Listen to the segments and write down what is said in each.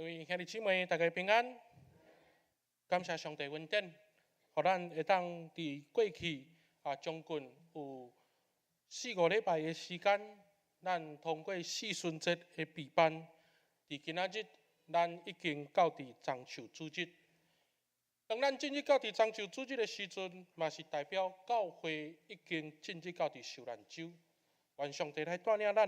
各位兄弟姊妹，大家平安。感謝上帝恩典，予咱會當佇過去將近有四五禮拜的時間，咱通過四旬節的備辦，佇今仔日，咱已經到佇棕樹主日。當咱進入到佇棕樹主日的時陣，嘛是代表教會已經進入到佇受難週。願上帝來帶領咱，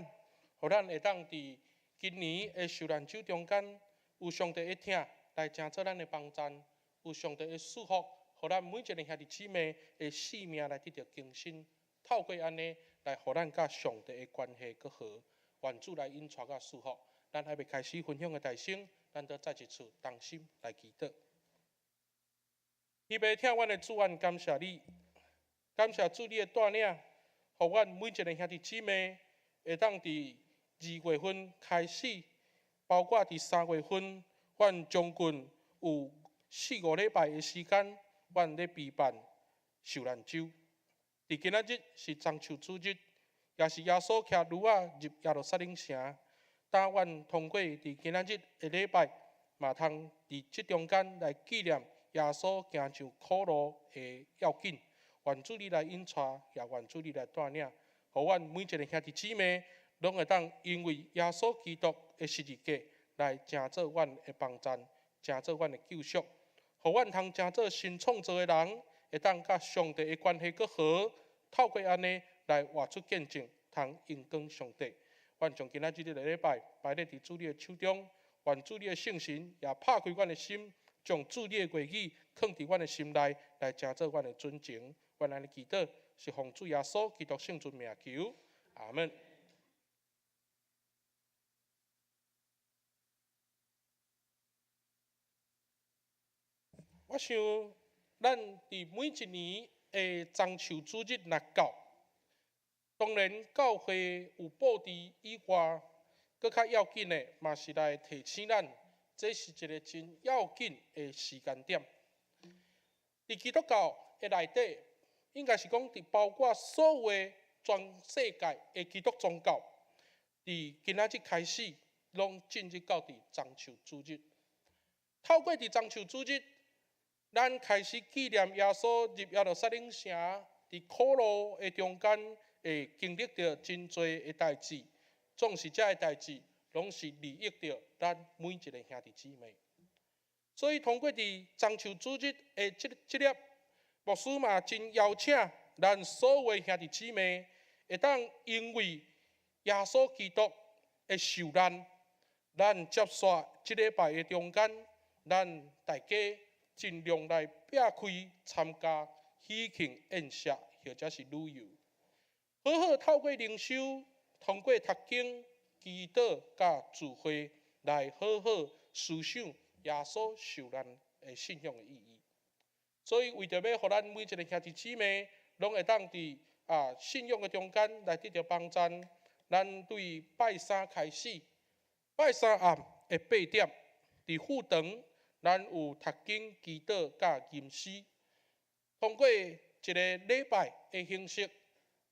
予咱會當佇今年的受難週中間，有上帝的疼來成做咱的幫贊，有上帝的祝福，予咱每一个兄弟姊妹的生命來得著更新。透過按呢，來予咱佮上帝的關係閣好。願主來引帶佮祝福。咱還未開始分享的代先，咱都再一次同心來祈禱。天父疼阮的主，阮感謝你，感謝主你的帶領，予阮每一个兄弟姊妹會當佇2月份開始，包括佇3月份，阮將近有四五禮拜的時間，阮咧備辦受難週。佇今仔日是棕樹主日，也是耶穌騎驢仔入耶路撒冷城。當阮通過佇今仔日的禮拜，嘛通佇這中間來紀念耶穌行上苦路的要緊。願主你來引帶，也願主你來帶領，予阮每一个兄弟姊妹，攏會當因為耶穌基督的十字架來成做阮的幫贊，成做阮的救贖，予阮通成做新創造的人，會當佮上帝的關係閣好，透過按呢來活出見證，通榮光上帝。阮將今仔這個禮拜擺咧佇主你的手中，願主你的聖神也拍開阮的心，將主你的話語囥佇阮的心內，來成做阮的準繩。阮按呢祈禱，是奉主耶穌基督聖尊名求，阿門。我想，咱佇每一年的棕樹主日若到，當然教會有布置以外，閣較要緊的嘛是來提醒咱，這是一个真要緊的時間點。佇基督教的內底，應該是講佇包括所有的全世界的基督宗教，佇今仔日開始，攏進入到佇棕樹主日。透過佇棕樹主日，咱開始紀念耶穌入耶路撒冷城，佇苦路的中間會經歷著真濟的代誌，總是這个代誌，攏是利益著咱每一个兄弟姊妹。所以通過佇棕樹主日的這粒，牧師嘛真邀請咱所有的兄弟姊妹，會當因為耶穌基督的受難，咱接續這禮拜的中間，咱大家盡量來避開參加喜慶宴席或者是旅遊，好好透過靈修，通過讀經、祈禱佮聚會，來好好思想耶穌受難的信仰的意義。所以，為著欲予咱每一个兄弟姊妹，攏會當佇信仰的中間來得著幫贊，咱對拜三開始，拜三暗的8點，佇副堂，咱有讀經、祈禱佮吟詩，通過一个禮拜的形式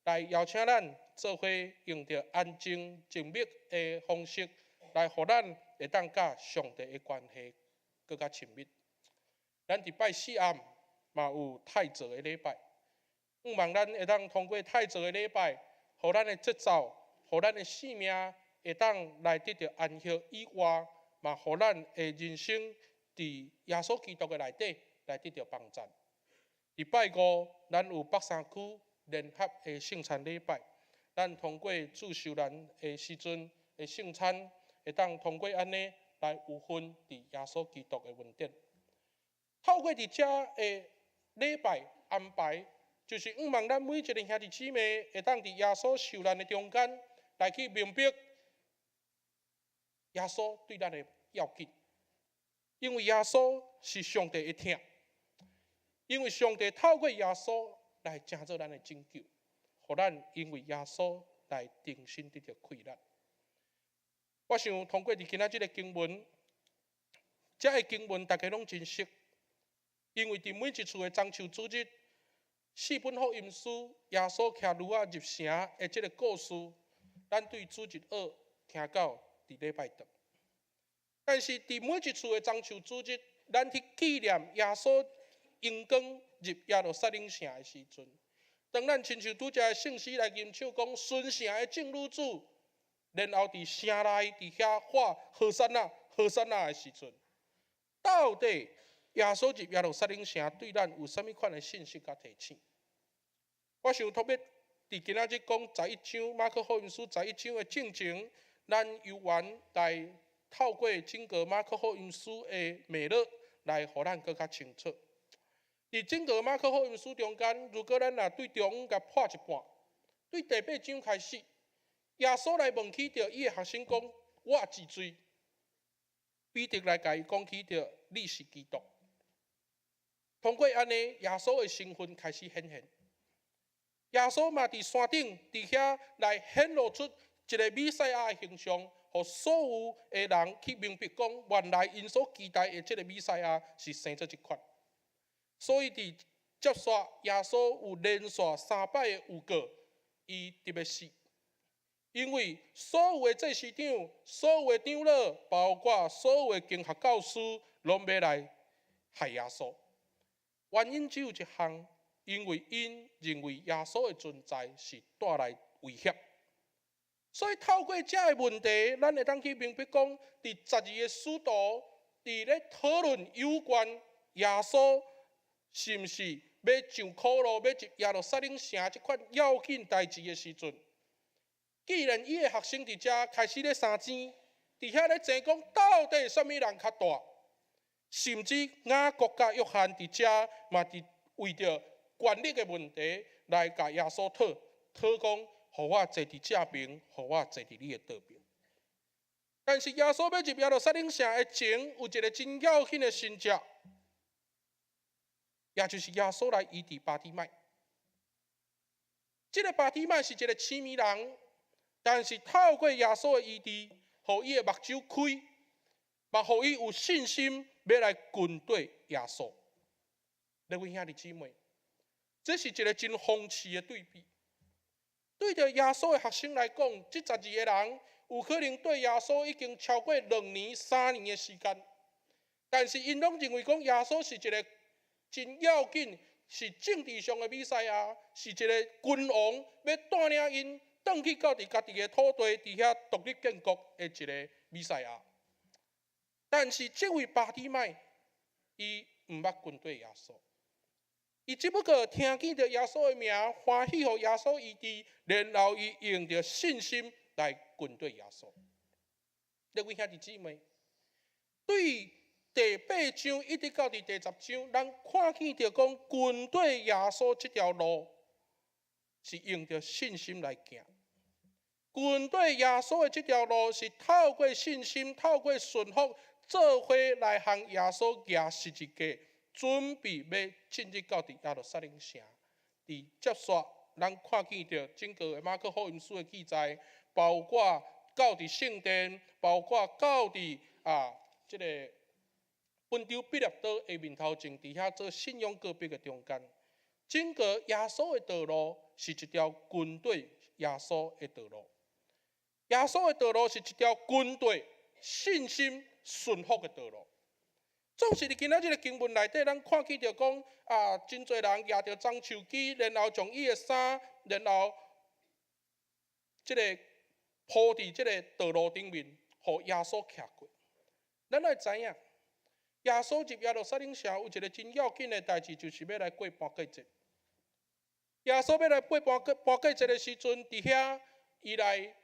來邀請咱做伙用著安靜靜謐的方式，來予咱會當佮上帝的關係閣較親密。咱佇拜四暗嘛有太座的禮拜，向望咱會當通過太座的禮拜，予咱的節奏，予咱的生命會當來得著安息以外，嘛予咱的人生佇耶穌基督的內底來得著幫贊。佇拜五，咱有北三區聯合的聖餐禮拜，咱通過主受難的時陣的聖餐，會當通過按呢來有份佇耶穌基督的恩典。透過佇遮的禮拜安排，就是向望咱每一个兄弟姊妹會當佇耶穌受難的中間來去明白耶穌對咱的要緊。因為耶穌是上帝的疼，因為上帝透過耶穌來成做咱的拯救，予咱因為耶穌來重新得著快樂。我想通過佇今仔這个經文，這个經文大家攏真熟，因為佇每一次的棕樹主日，四本福音書耶穌騎驢仔入城的這个故事，咱對主日學聽到佇禮拜堂。但是佇每一次的棕樹主日，咱去紀念耶穌榮光入耶路撒冷城的時陣，當咱親像拄才的聖詩來吟唱講順城的眾女子，然後佇城內佇遐喊和散那和散那的時陣，到底耶穌入耶路撒冷城對咱有啥物款的信息佮提醒？我想特別佇今仔日講十一章馬可福音書十一章的進前，咱有緣來透過整個馬可福音書的脈絡來予咱閣較清楚。佇整個馬可福音書中間，如果咱若對中共破一半，對第八章開始，耶穌來問起著伊的學生講：我是誰？彼得來共伊講起著你是基督。通過按呢，耶穌的身份開始顯現。耶穌嘛佇山頂佇遐來顯露出一個彌賽亞的形象，予所有的人去明白講，原來𪜶所期待的這個彌賽亞是生做這款。所以佇接續耶穌有連續三擺的預告，伊特別死。因為所有的祭司長、所有的長老，包括所有的經學教師，攏欲來害耶穌。原因只有一項，因為𪜶認為耶穌的存在是帶來威脅。所以透過這个問題，咱會當去明白講，佇十二个使徒佇咧討論有關耶穌是毋是欲上苦路、欲入耶路撒冷城這款要緊代誌的時陣，既然伊的學生佇遮開始咧相爭，佇遐咧爭講到底啥物人較大，甚至雅各佮約翰佇遮嘛佇為著權力的問題來共耶穌討討講，予我坐佇正爿，予我坐佇你的倒爿。但是耶穌欲入耶路撒冷城的前，有一個真要緊的神跡，也就是耶穌來醫治巴底買。這個巴底買是一個痴迷人，但是透過耶穌的醫治，予伊的目睭開，嘛予伊有信心欲來跟綴耶穌。各位兄弟姊妹，這是一個真諷刺的對比。對著耶穌的學生來講，這十二个人有可能對耶穌已經超過2年、3年的時間，但是𪜶攏認為講耶穌是一個真要緊，是政治上的彌賽亞，是一個君王，欲帶領𪜶轉去到佇家己的土地，佇遐獨立建國的一個彌賽亞。但是這位巴底買，伊毋捌跟綴耶穌，伊只不過聽見著耶穌的名，歡喜予耶穌醫治，然後伊用著信心來跟綴耶穌。各位兄弟姊妹，對第八章一直到佇第十章，咱看見著講跟綴耶穌這條路是用著信心來行。跟綴耶穌的這條路是透過信心、透過順服，做伙來向耶穌舉十字架，準備欲進入到佇耶路撒冷城。佇接續，咱看見著整個馬可福音書的記載，包括到佇聖殿，包括到佇這个本丟彼拉多的面頭前，佇遐做信仰告白的中間，整個耶穌的道路是一條跟綴耶穌的道路。耶穌的道路是一條跟綴信心順服的道路。總是佇今仔這个經文內底，咱看見著講啊，真濟人舉著棕樹枝，然後將伊的衫，然後這个鋪佇這个道路頂面，予耶穌騎過。咱愛知影，耶穌入耶路撒冷城有一个真要緊的代誌，就是欲來過搬過節。耶穌欲來過搬過節的時陣，佇遐伊來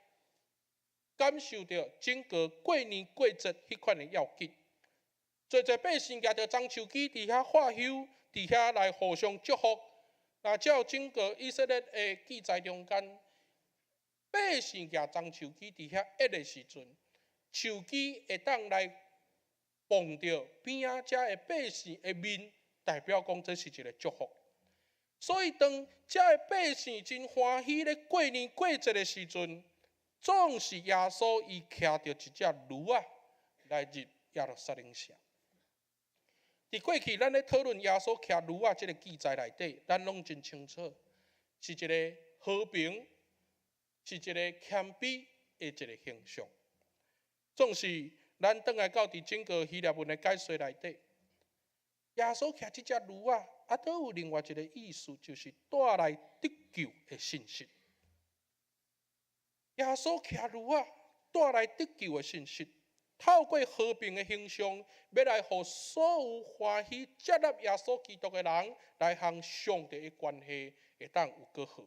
感受著整個過年過節彼款的要緊。濟濟百姓舉著棕樹枝佇遐化香，佇遐來互相祝福。若照整個以色列的記載中間，百姓舉棕樹枝佇遐壓的時陣，樹枝會當來碰著邊仔遮的百姓的面，代表講這是一個祝福。所以當遮的百姓真歡喜咧過年過節的時陣，總是耶穌伊騎著一隻驢仔來入耶路撒冷城。佇過去，咱咧討論耶穌騎驢仔這个記載內底，咱攏真清楚，是一个和平，是一个謙卑的一个形象。總是咱轉來到佇整個希臘文的解說內底，耶穌騎這隻驢仔，啊，閣有另外一個意思，就是帶來得救的信息。耶穌騎驢仔，帶來得救的信息，透過和平的形象，欲來予所有歡喜接納耶穌基督的人，來和上帝的關係會當有閣好。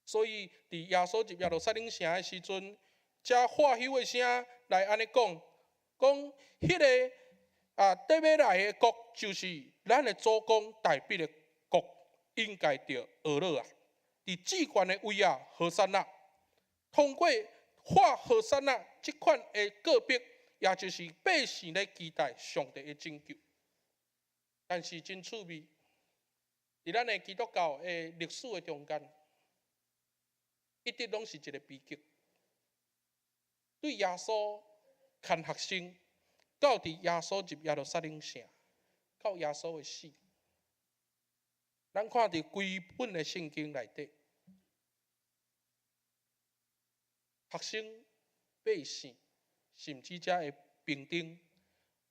所以，佇耶穌入耶路撒冷城的時陣，遮喝休的聲來按呢講，講彼个啊，得欲來的國就是咱的祖公大衛的國，應該著呵咾啊！佇至懸的位啊，和散那，通過喝和散那這款的告別，也就是百姓咧期待上帝的拯救。但是真趣味，佇咱的基督教的歷史的中間，一直攏是一個悲劇。對耶穌牽學生，到佇耶穌入耶路撒冷城，到耶穌的死，咱看佇規本的聖經內底，學生、百姓，甚至遮的兵丁，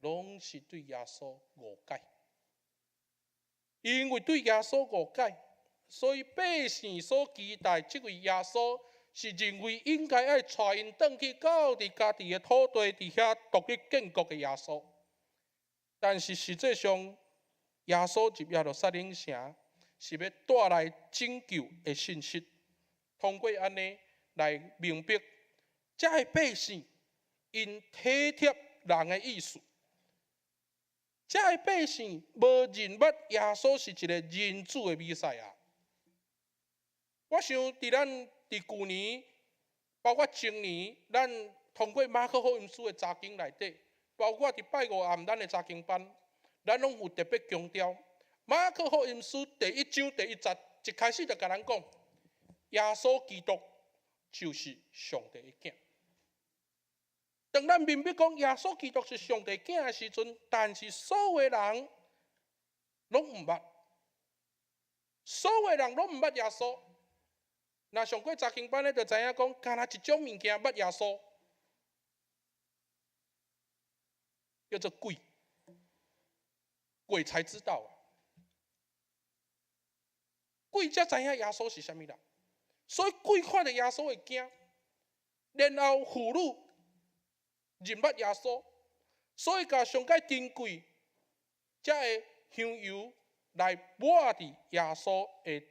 攏是對耶穌誤解。因為對耶穌誤解，所以百姓所期待這位耶穌，是認為應該愛帶𪜶轉去到佇家己的土地，佇遐獨立建國的耶穌。但是實際上，耶穌入耶路撒冷城是欲帶來拯救的信息。通過按呢來明白，遮的百姓𪜶體貼人的意思，遮的百姓無認捌耶穌是一個人子的彌賽亞。我想佇咱佇舊年，包括前年，咱通過馬可福音書的查經內底，包括佇拜五暗咱的查經班，咱攏有特別強調，馬可福音書第一章第一節一開始就共咱講，耶穌基督就是上帝的囝。當咱明白講耶穌基督是上帝囝的時陣，但是所有的人攏毋捌，所有的人攏毋捌耶穌。若上過查經班的，就知影講，干焦一種物件捌耶穌，叫做鬼，鬼才知道啊！鬼才知影耶穌是啥物人，所以鬼看著耶穌會驚，然後婦女認捌耶穌，所以共上蓋珍貴才的香油來抹佇耶穌的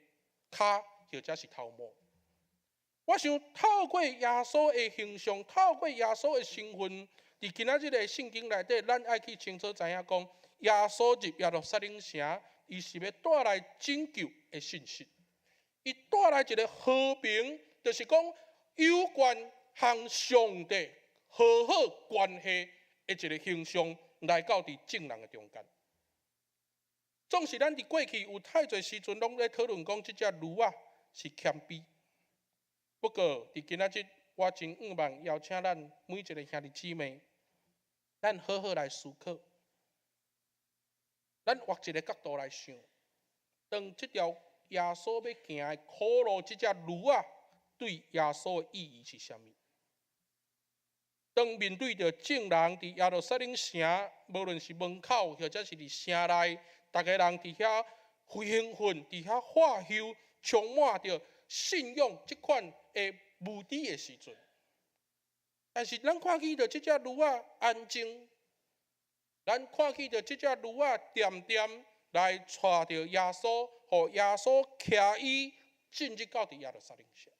跤或者是頭毛。我想透過耶穌的形象，透過耶穌的身份，佇今仔日的聖經內底，咱愛去清楚知影講，耶穌入耶路撒冷城，伊是欲帶來拯救的信息，伊帶來一個和平，就是講有關和上帝和好關係的一個形象來到佇眾人的中間。總是咱佇過去有太濟時陣攏咧討論講，這隻驢仔是謙卑。不過，佇今仔日，我真向望邀請咱每一個兄弟姊妹，咱好好來思考，咱換一個角度來想，當這條耶穌欲行的苦路，這隻驢仔對耶穌的意義是啥物？當面對著眾人佇耶路撒冷城，無論是門口或者是佇城內，逐家人佇遐興奮，佇遐喝休，充滿著信仰這款的無知的時陣，但是咱看見著這隻驢仔安靜，咱看見著這隻驢仔恬恬來帶著耶穌，予耶穌騎伊進入到佇耶路撒冷城。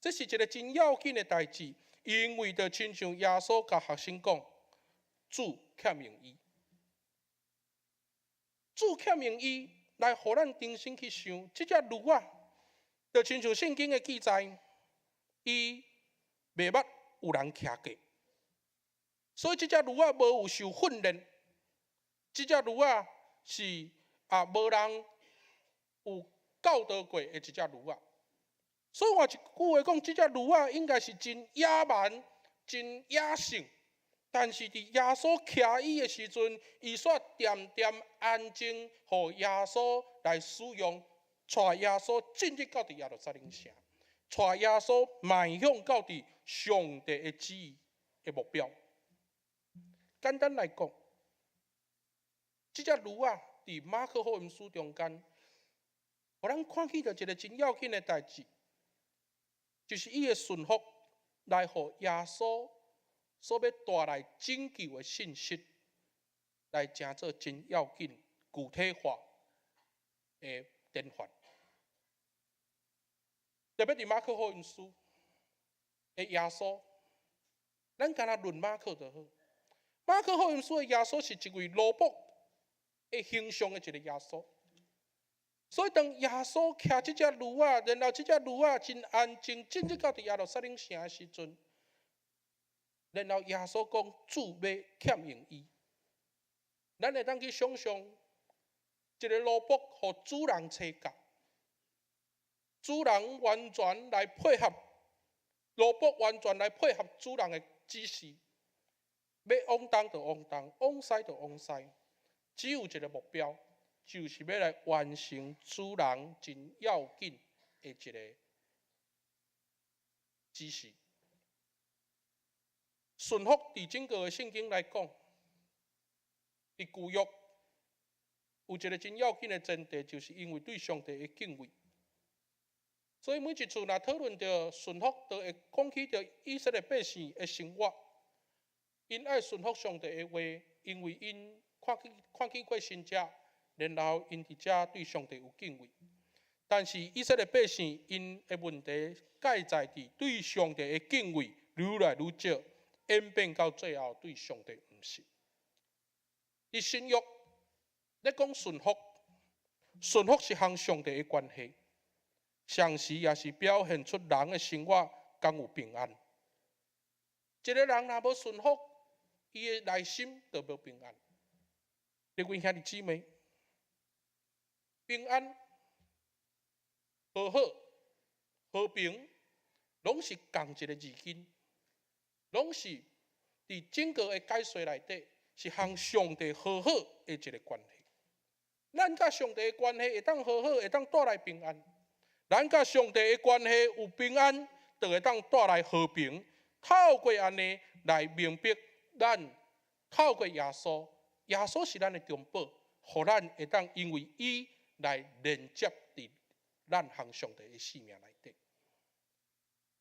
這是一個真要緊的代誌，因為就親像耶穌共學生講：主欠用伊，主欠用伊來予咱重新去想這隻驢仔。就親像聖經的記載，伊袂捌有人騎過，所以這隻驢仔無有受訓練，這隻驢仔是啊無人有教導過的一隻驢仔。所以換一句話講，這隻驢仔應該是真野蠻、真野性，但是佇耶穌騎伊的時陣，伊煞恬恬安靜，予耶穌來使用。帶耶穌進入到佇耶路撒冷城，帶耶穌邁向到佇上帝的旨意。的目標。簡單來講，這隻驢仔佇馬可福音書中間，予咱看見著一个真要緊的代誌，就是伊的順服來予耶穌所欲帶來拯救的信息，來成做真要緊具體化的典範。特別佇馬可福音書的耶穌，咱干焦論馬可就好。馬可福音書的耶穌是一位奴僕的形象的一个耶穌，所以當耶穌騎這隻驢仔，然後這隻驢仔真安靜進入到佇耶路撒冷城的時陣，然後耶穌講主欲欠用伊，咱會當去想象一个奴僕予主人差教，主人完全來配合奴僕，完全來配合主人的指示，欲往東就往東，往西就往西，只有一个目標，就是欲來完成主人真要緊的一个指示。順服佇整個的聖經來講，佇舊約有一个真要緊的前提，就是因為對上帝的敬畏。所以每一次若討論著順服，就會講起著以色列百姓的生活，𪜶愛順服上帝的話，因為𪜶看見過神跡，然後𪜶佇遮對上帝有敬畏。但是以色列百姓𪜶的問題，蓋在佇對上帝的敬畏愈來愈少，演變到最後對上帝毋信。佇新約咧講順服，順服是和上帝的關係，同時也是表現出人的生活敢有平安。一个人若無順服，伊的內心就無平安。各位兄弟姊妹，平安、和好、和平，攏是仝一个字根，攏是佇整個的解說內底，是和上帝和好的一个關係。咱佮上帝的關係會當和好，會當帶來平安。咱佮上帝的關係有平安，就會當帶來和平。透過按呢來明白，咱透過耶穌，耶穌是咱的中保，予咱會當因為伊來連接佇咱和上帝的生命內底。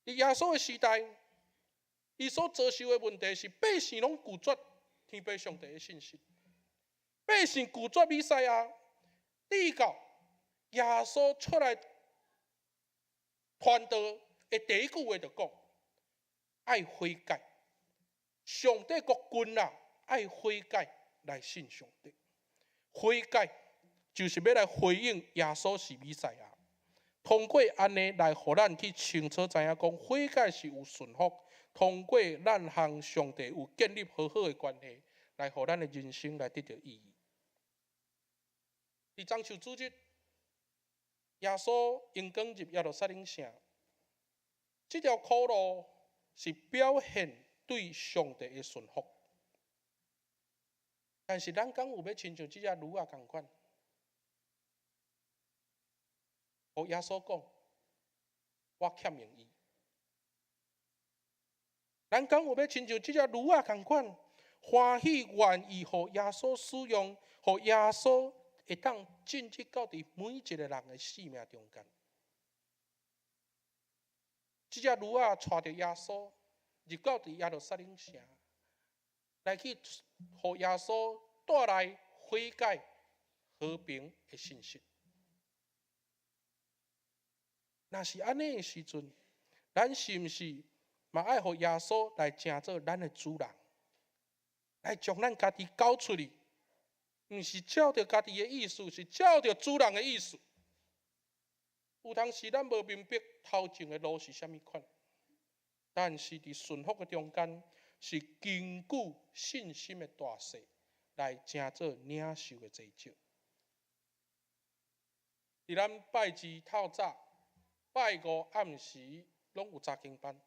佇耶穌的時代，伊所遭受的問題是百姓攏拒絕天父上帝的信息，百姓拒絕彌賽亞，直到耶穌出來傳道的第一句話就講：愛悔改，上帝國近啦，愛悔改來信上帝。悔改就是欲來回應耶穌是彌賽亞。通過按呢來，予咱去清楚知影講，悔改是有順服，通過咱和上帝有建立和好的關係，來予咱的人生來得著意義。佇棕樹主日，耶穌榮光入耶路撒冷城，這條苦路是表現對上帝的順服。但是咱敢有欲親像這隻驢仔仝款？予耶穌講，我欠用伊。咱敢有欲親像這隻驢仔仝款，歡喜願意予耶穌使用，予耶穌會當進入到佇每一個人的生命中間。這隻驢仔帶著耶穌入到佇耶路撒冷城，來去予耶穌帶來悔改和平的信息。若是按呢的時陣，咱是毋是嘛愛予耶穌來成做咱的主人，來將咱家己交出去？毋是照著家己的意思，是照著主人的意思。有當時咱無明白頭前的路是啥物款，但是佇順服的中間，是根據信心的大細來成做領受的濟少。佇咱拜二透早、拜五暗時，攏有查經班。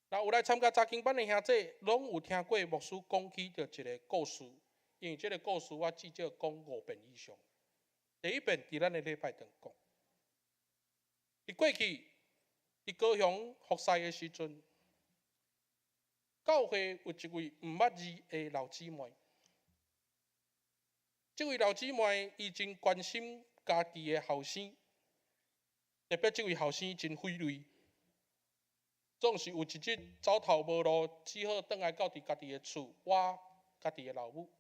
若有來參加查經班的兄弟，攏有聽過牧師講起著一个故事，因為這个故事我至少講五遍以上。第一遍佇咱的禮拜堂講，佇過去佇高雄服侍的時陣，教會有一位毋捌字的老姊妹。這位老姊妹伊真關心家己的後生，特別這位後生真費力，總是有一日走投無路，只好轉來到佇家己的厝倚家己的老母。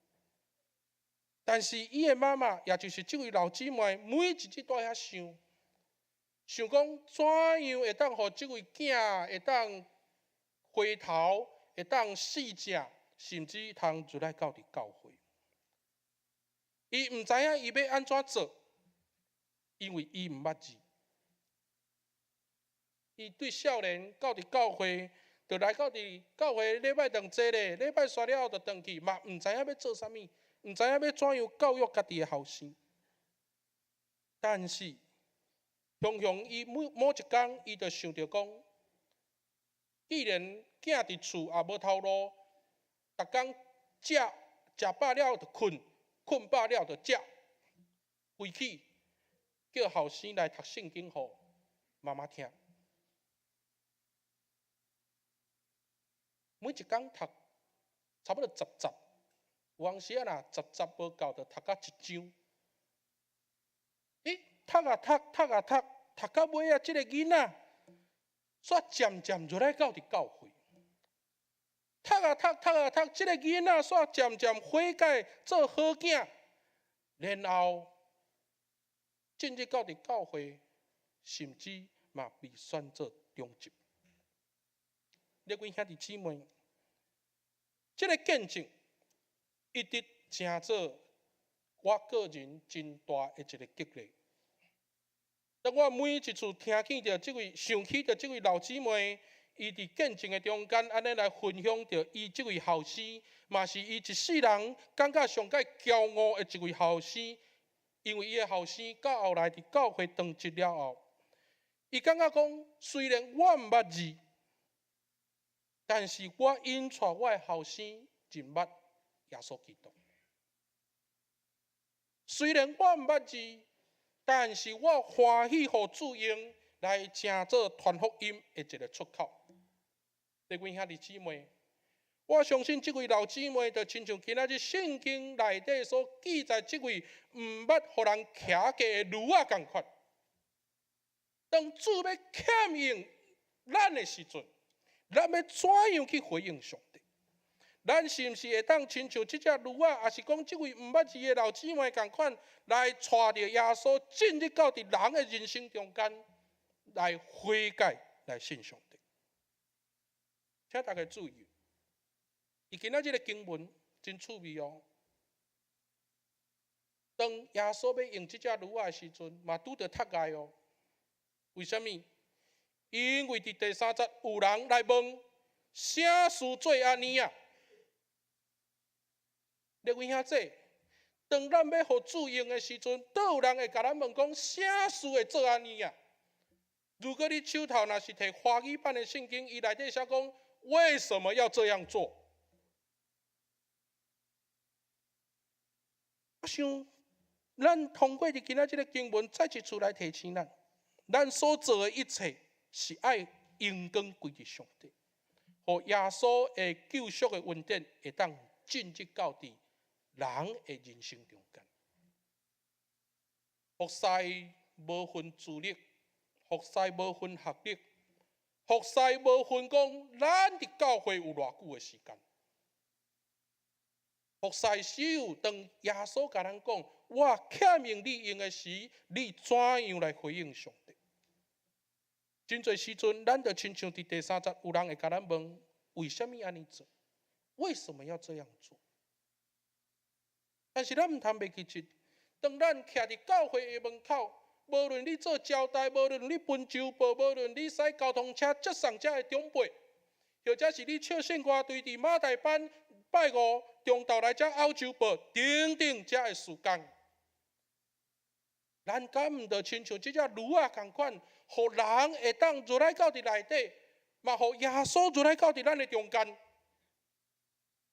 但是伊的媽媽，也就是這位老姊妹，每一日都佇遐想，想講怎樣會當予這位囝會當回頭，會當死正，甚至通入來到佇教會。伊毋知影伊欲按怎做，因為伊毋捌字。伊對少年到佇教會，就來到佇教會禮拜堂坐咧，禮拜煞了後就轉去，嘛毋知影欲做啥物，毋知影欲怎樣教育家己的後生。但是，雄雄伊每某一工，伊就想著講，既然囝佇厝也無頭路，逐工食食飽了就睏，睏飽了就食，回去叫後生來讀聖經予媽媽聽。每一工讀差不多十節，有當時仔若十節無夠，就讀到一章。欸，讀啊讀，讀啊讀，讀到尾仔，這个囡仔，煞漸漸入來到佇教會。讀啊讀，讀啊讀，這个囡仔煞漸漸悔改做好囝，然後進入到佇教會，甚至嘛被選做長執。列位兄弟姊妹，這个見證一直成做我個人真大的一個激勵。當我每一次聽見著這位，想起著這位老姊妹，伊佇見證的中間，按呢來分享著伊這位後生，嘛是伊一世人感覺上蓋驕傲的一位後生，因為伊的後生到後來佇教會當職了後，伊感覺講，雖然我毋捌字，但是我引帶我的後生認捌耶穌基督。雖然我毋捌字，但是我歡喜予主用來成做傳福音的一個出口。各位兄弟姊妹，我相信這位老姊妹就親像今仔日聖經內底所記載這位毋捌予人騎過的驢仔仝款。當主欲遣用咱的時陣，咱欲怎樣去回應上帝？咱是毋是會當親像這隻驢仔，抑是講這位毋捌字的老姊妹仝款，來帶著耶穌進入到佇人的人生中間，來悔改，來信上帝？請大家注意，佇今仔日的經文真趣味哦。當耶穌欲用這隻驢仔的時陣，嘛拄著踢礙哦。為啥物？因為佇第三節有人來問，啥事做按呢啊？列位兄弟，當咱欲予主用的時陣，都有人會共咱問講，啥事會做按呢啊？如果你手頭若是提華語版的聖經，伊內底寫講，為什麼要這樣做？我想，咱通過佇今仔這个經文，再一次來提醒咱，咱所做的一切是愛榮光歸予上帝，予耶穌的救贖的恩典會當進入到佇人的人生中間。服侍無分資歷，服侍無分學歷，服侍無分講咱佇教會有偌久的時間。服侍只有當耶穌共咱講，我遣用你用的時，你怎樣來回應上帝？真濟時陣，咱就親像佇第三節，有人會共咱問：為啥物按呢做？為什麼要這樣做？但是咱毋通袂記得，當咱徛佇教會的門口，無論你做招待，無論你分週報，無論你駛交通車接送遮的長輩，或者是你笑信歌隊佇馬大班拜五中晝來遮拗週報，等等遮的事工，咱敢毋著親像這隻驢仔仝款，予人會當入來到佇內底，嘛予耶穌入來到佇咱的中間，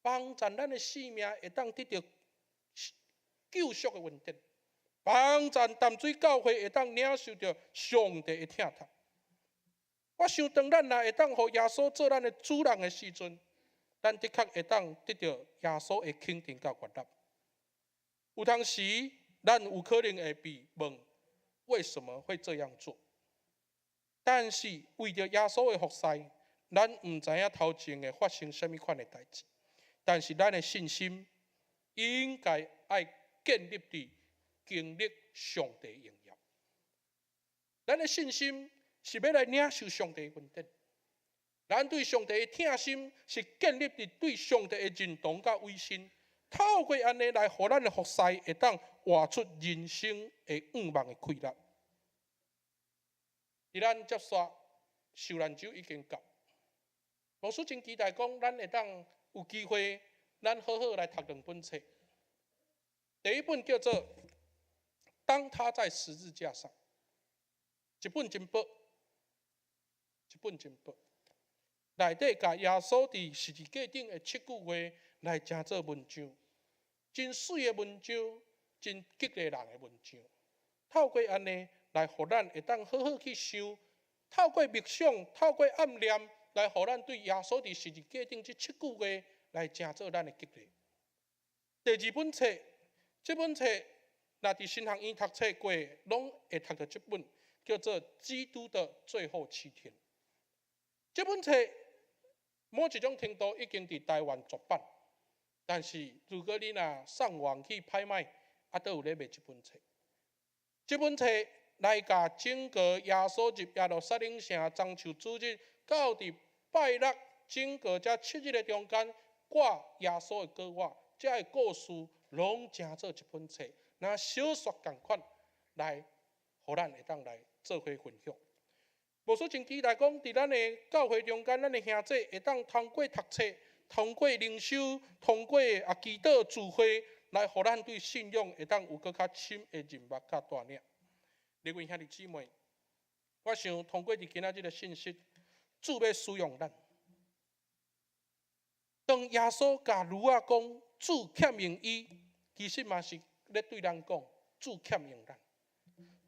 幫助咱的性命會當得著救贖的恩典，幫助淡水教會會當領受著上帝的疼痛。我想當咱若會當予耶穌做咱的主人的時陣，咱的確會當得著耶穌的肯定佮悅納。有當時，咱有可能會被問為什麼會這樣做？但是為著耶穌的服侍，咱毋知影頭前會發生啥物款的代誌。但是咱的信心應該愛建立佇經歷上帝榮耀。咱的信心是欲來領受上帝的恩典。咱對上帝的疼心是建立佇對上帝的認同佮委身，透過按呢來，予咱的服侍會當活出人生的向望的快樂。佇咱接續受難週已經到，牧師真期待講，咱會當有機會，咱好好來讀兩本冊。第一本叫做《當他在十字架上》，一本真薄，一本真薄。內底共耶穌佇十字架頂的七句話來成做文章，真媠的文章，真激勵人的文章。透過按呢來，予咱會當好好去想，透過默想，透過暗念，來予咱對耶穌佇十字架頂這七句話來成做咱的激勵。第二本冊，這本冊若佇神學院讀冊過，攏會讀著這本，叫做《基督的最後七天》。這本冊某一種程度已經佇台灣絕版，但是如果你若上網去拍賣，猶閣有咧賣這本冊。這本冊來共整個耶穌入耶路撒冷城棕樹主日到佇拜六整個這7日的中間掛耶穌的膏抹，這个故事攏成做一本冊，若小說仝款來，予咱會當來做伙分享。牧師真期待講，佇咱的教會中間，咱的兄弟會當通過讀冊、通過靈修、通過祈禱聚會，來予咱對信仰會當有閣較深的認捌佮帶領。各位兄弟姊妹，我想通過佇今仔日的信息，主欲使用咱。當耶穌共女仔講主欠用伊，其實嘛是咧對咱講，主欠用咱。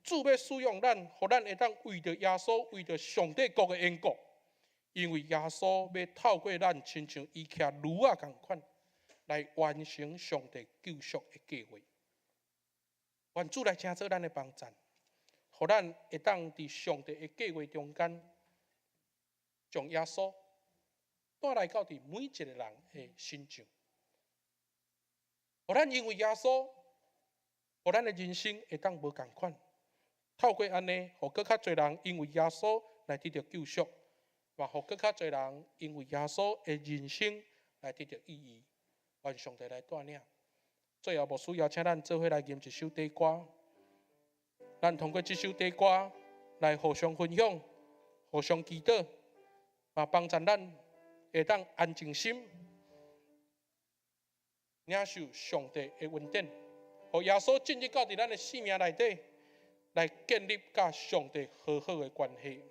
主欲使用咱，予咱會當為著耶穌，為著上帝國的緣故，因為耶穌欲透過咱，親像伊徛驢仔仝款，來完成上帝救贖的計劃。願主來成做咱的幫贊，予咱會當佇上帝的計劃中間，將耶穌帶來到佇每一個人的身上。予咱因為耶穌，予咱的人生會當無仝款。透過按呢，予閣較濟人因為耶穌來得著救贖，嘛予閣較濟人因為耶穌的人生來得著意義。願上帝來帶領。最後，牧師邀請咱做伙來吟一首短歌，咱通過這首短歌來互相分享、互相祈禱，嘛幫助咱會當安靜心，領受上帝的恩典，予耶穌進入到佇咱的生命內底，來建立佮上帝和好的關係。